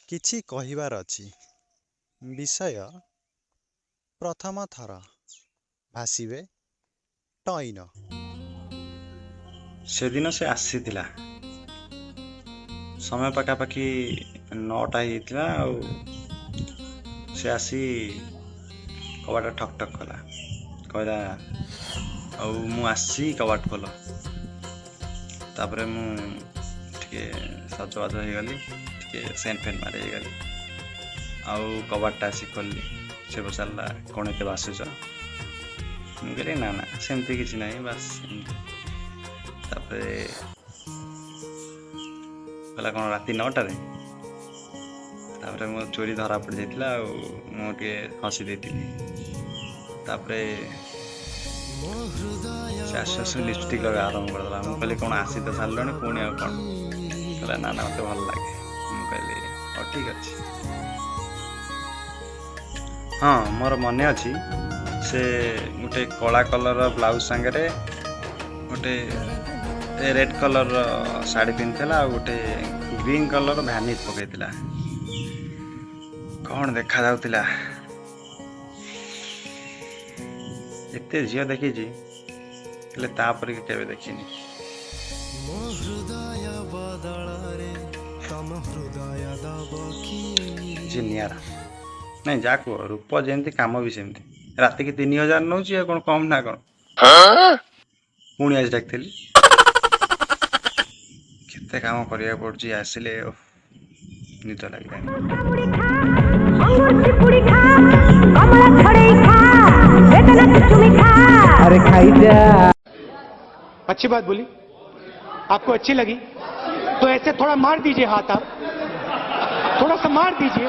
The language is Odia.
କିଛି କହିବାର ଅଛି। ବିଷୟ ପ୍ରଥମ ଥର ଭାସିବେ ଟଇନ। ସେଦିନ ସେ ଆସିଥିଲା। ସମୟ ପାଖାପାଖି 9ଟା ହେଇଯାଇଥିଲା ଆଉ ସେ ଆସି କବାଟ ଠକ୍ ଠକ୍ କଲା। କହିଲା, ଆଉ ମୁଁ ଆସିଛି, କବାଟ ଖୋଲ। ତାପରେ ମୁଁ ଟିକେ ସଜବାଜ ହେଇଗଲି, ଟିକେ ସେଣ୍ଟ ଫେଣ୍ଟ ମାରି ହେଇଗଲି ଆଉ କବାଟଟା ଆସି ଖୋଲିଲି। ସେ ପଚାରିଲା, କ'ଣ ଏତେ ବାସୁଛ? ମୁଁ କହିଲି, ନା ନା, ସେମିତି କିଛି ନାହିଁ, ବାସ୍ ଏମିତି। ତାପରେ କହିଲା, କ'ଣ ରାତି 9ଟାରେ? ତାପରେ ମୋ ଚୋରି ଧରା ପଡ଼ିଯାଇଥିଲା ଆଉ ମୁଁ ଟିକେ ହସି ଦେଇଥିଲି। ତାପରେ ସେ ଆସୁ ଆସୁ ଲିପଷ୍ଟିକ୍ ଲଗା ଆରମ୍ଭ କରିଦେଲା। ମୁଁ କହିଲି, କ'ଣ, ଆସି ତ ସାରିଲଣି, ପୁଣି ଆଉ କ'ଣ? କହିଲା, ନା ନା, ମୋତେ ଭଲ ଲାଗେ। ମୁଁ କହିଲି, ହଉ, ଠିକ୍ ଅଛି। ହଁ, ମୋର ମନେ ଅଛି, ସେ ଗୋଟେ କଳା କଲର୍ର ବ୍ଲାଉଜ୍ ସାଙ୍ଗରେ ଗୋଟେ ରେଡ୍ କଲର୍ର ଶାଢ଼ୀ ପିନ୍ଧିଥିଲା ଆଉ ଗୋଟେ ଗ୍ରୀନ୍ କଲର୍ ଭ୍ୟାନିଟ୍ ପକାଇଥିଲା। କ'ଣ ଦେଖାଯାଉଥିଲା! ଏତେ ଝିଅ ଦେଖିଛି, ହେଲେ ତାପରେ କେବେ ଦେଖିନି। ମୋ ହୃଦୟ ବଦଳରେ ତମ ହୃଦୟ ଦବ କି? ଝିଅ ନିଆରା। ନାଇଁ, ଯାହା କୁହ, ରୂପ ଯେମିତି କାମ ବି ସେମିତି। ରାତିକି 3000 ନେଉଛି, ଆଉ କ'ଣ କମ୍ ନା କ'ଣ? ପୁଣି ଆଜି ଡାକିଥିଲି। କେତେ କାମ କରିବାକୁ ପଡ଼ୁଛି ଆସିଲେ। ଓଃ, ନିଦ ଲାଗିଲାଣି। ଅଙ୍ଗୁର ଚିପୁଡ଼ି ଖା, କମଳା ଛଡ଼େଇ ଖା, ବେଦନା ଚୁଚୁମି ଖା। अरे खाई जा। अच्छी बात बोली, आपको अच्छी लगी तो ऐसे थोड़ा मार दीजिए हाथ, आप थोड़ा सा मार दीजिए।